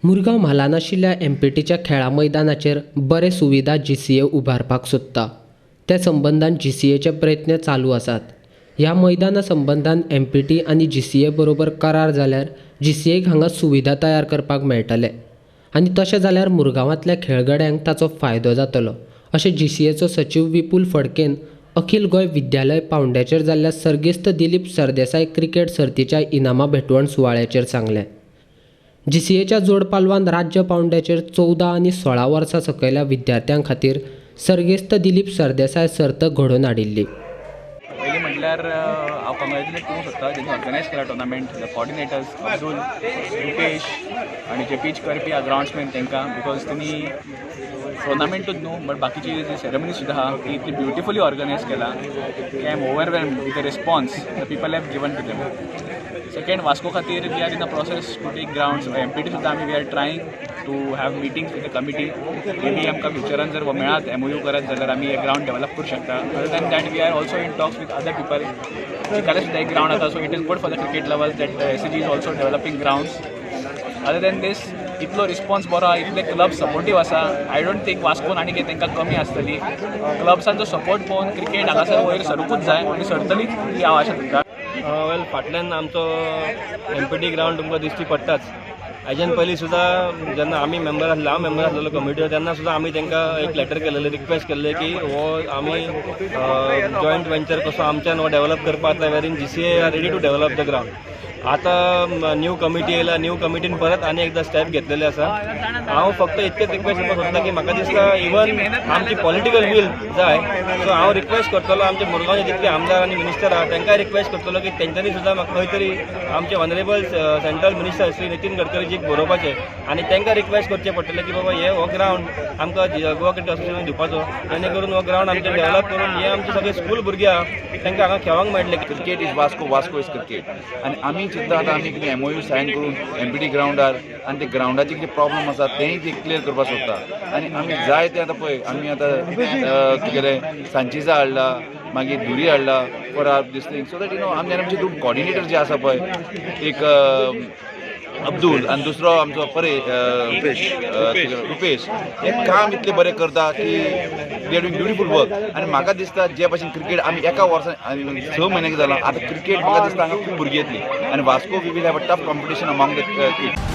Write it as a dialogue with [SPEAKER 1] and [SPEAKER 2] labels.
[SPEAKER 1] मुरगांव म्हालान आशिल्ल्या एमपीटीच्या खेळां मैदानाचेर बरे सुविधा जीसीए उबारपाक सोदता. ते संबंदान जीसीएचे प्रयत्न चालू आसात. ह्या मैदाना संबंदान एमपीटी आनी जीसीए बरोबर करार जाल्यार जीसीएक हांगा सुविधा तयार करपाक मेळटले आनी तशें जाल्यार मुरगांवांतल्या खेळगड्यांक ताचो फायदो जातलो, अशें जीसीएचो सचीव विपुल फडकेन अखिल गोंय विद्यालय पावंड्याचेर जाल्ल्या सर्गेस्त दिलीप सरदेसाय क्रिकेट सर्तीच्या इनामां भेटवण सुवाळ्याचेर सांगलें. जीसीएच्या जोड पालवान राज्य पावंड्याचेर 14 आनी 16 वर्सां सकयल्या विद्यार्थ्यां खातीर सर्गेस्त दिलीप सरदेसाय सर्त घडोवन हाडिल्ली.
[SPEAKER 2] पयलीं म्हटल्यार हांव कॉंग्रेच्युलेट करूंक सोदता जेणी ऑर्गनायज केला tournament, the coordinators Abdul, Rupesh आनी जे पीच करपी ग्रावंड्समॅन तांकां, because तेणी टोर्नामेंटूच न्हू बट बाकीची जी सेरेमनी सुद्दां आहा ती इतली ब्युटिफुली ऑर्गनायज केला की I am overwhelmed with the response the people have given to them. Second, Vasco खातीर we are in the process to take grounds. MPT सुद्दां आमी we are trying to have meetings with the committee. Maybe आमकां फ्युचरान जर मेळत, MOU करत जाल्यार आमी हे ग्रावंड डेव्हलप करूं शकता. Other than that, we are also in talks with other people. Chicalim सुद्दां एक ग्रावंड आसा, so it is good for the cricket lovers that SCG is also developing grounds. Other than this, इतलो response बरो आहा, इतले club supportive आसा. I don't think वास्कोन आनी कितें तांकां कमी आसतली. क्लब्सांचो सपोर्ट पळोवन क्रिकेट हांगासर वयर सरुकूच जाय आनी सरतलीच ही हांव आशा धरता.
[SPEAKER 3] वेल, फाटल्यान आमचो एमपीटी ग्रावंड तुमकां दिश्टी पडटाच. हाज्यान पयलीं सुद्दां जेन्ना आमी मेंबर आसले, हांव मेंबर आसलेलो कमिटीर, तेन्ना सुद्दां आमी तांकां एक लेटर केलेलें, रिक्वेस्ट केल्लें की हो आमी जॉयंट वेंचर कसो आमच्यान हो डेव्हलप करपाक जाय, wherein GCA are ready to develop the ground. आतां न्यू कमिटी येयला. न्यू कमिटीन परत आनी एकदां स्टेप घेतलेले आसा. हांव फक्त इतकेंच रिक्वेस्ट करपाक सोदता की म्हाका दिसता इवन आमची पॉलिटिकल वील जाय. सो हांव रिक्वेस्ट करतलो आमचे मुरगांवचे जितके आमदार आनी मिनिस्टर आहा, तांकांय रिक्वेस्ट करतलो की तेंच्यांनी सुद्दां म्हाका खंय तरी आमचे honourable central minister Shri Nitin गडकरीजीक बरोवपाचें आनी तांकां रिक्वेस्ट करचें पडटलें की बाबा, हे हो ग्रावंड आमकां गोवा क्रिकेट असोसिएशन दिवपाचो, जेणे करून हो ग्रावंड आमचें डेव्हलप करून हे आमचे सगळे स्कूल भुरगे आहा, तांकां हांगा खेळोंक मेळटलें.
[SPEAKER 4] Cricket is Vasco, Vasco is cricket. आनी आमी चिंता आतां आमी कितें एमओयू सायन करून एमपीटी ग्रावंडार आनी ते ग्रावंडाचे कितें प्रॉब्लम आसा तेंय ते क्लियर करपाक सोदता. आनी आमी जाय ते आतां पळय, आमी आतां तुगेलें सांचिजा हाडला, मागीर धुरी हाडला for our this thing, so that आमी आमचे दोन कॉर्डिनेटर जे आसा पळय, एक अब्दुल आनी दुसरो आमचो परे रुपेश, हे काम इतलें बरें करता की they are doing beautiful work. आनी म्हाका दिसता जे भाशेन क्रिकेट आमी एका वर्सान आनी 6 म्हयन्याक जालां, आतां क्रिकेट म्हाका दिसता हांगा खूब भुरगीं येतली आनी Vasco we will have a tough competition among the kids.